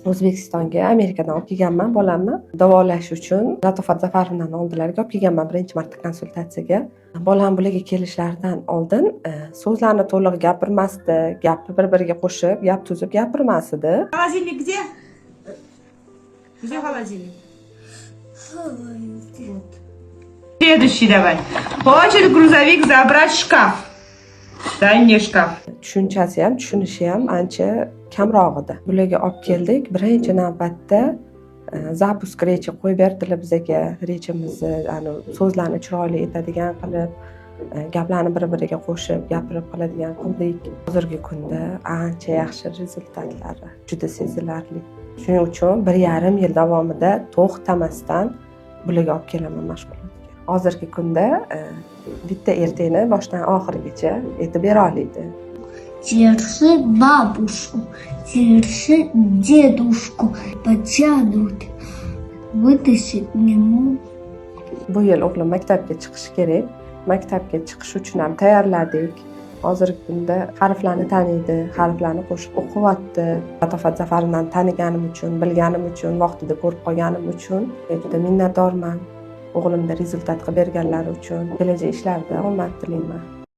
O'zbekistonga Amerikadan olib kelganman bolamni davolash uchun. Latofat Zafarovnani oldilariga olib kelganman birinchi marta konsultatsiyaga. Bolam bularga kelishlaridan oldin so'zlarni to'liq gapirmasdi, gapni bir biriga qo'shib, gap tuzib gapirmas edi. Холодильник где? Где холодильник? Вот. Следующий давай. Хочет грузовик забрать шкаф. Дай мне шкаф. Tushunchasi ham, tushunishi ham ancha kamroq edi. Bularga olib keldik, birinchi navbatda запуск речи qo'yib berdilar bizaga. Речь imizni ani so'zlarni chiroyli aytadigan qilib, gaplarni bir biriga qo'shib gapirib qiladigan qildik. Hozirgi kunda ancha yaxshi, результат lari juda sezilarli. Shuning uchun 1,5 yil davomida to'xtamasdan bularga olib kelaman mashg'ulotga. Hozirgi kunda bitta ertakni boshdan oxirigacha aytib bera oladi. Держи бабушку, держи дедушку, потянут, вытащить не мог. Bu yil o'g'lim maktabga chiqishi kerak. Maktabga chiqish uchun ham tayyorladik. Hozirgi kunda harflarni taniydi, harflarni qo'shib o'qiyapti. Latofat Zafarovnani taniganim uchun, bilganim uchun, vaqtida ko'rib qolganim uchun juda minnatdorman. O'g'limda результат qilib berganlari uchun kelajak ishlarida omad tilayman.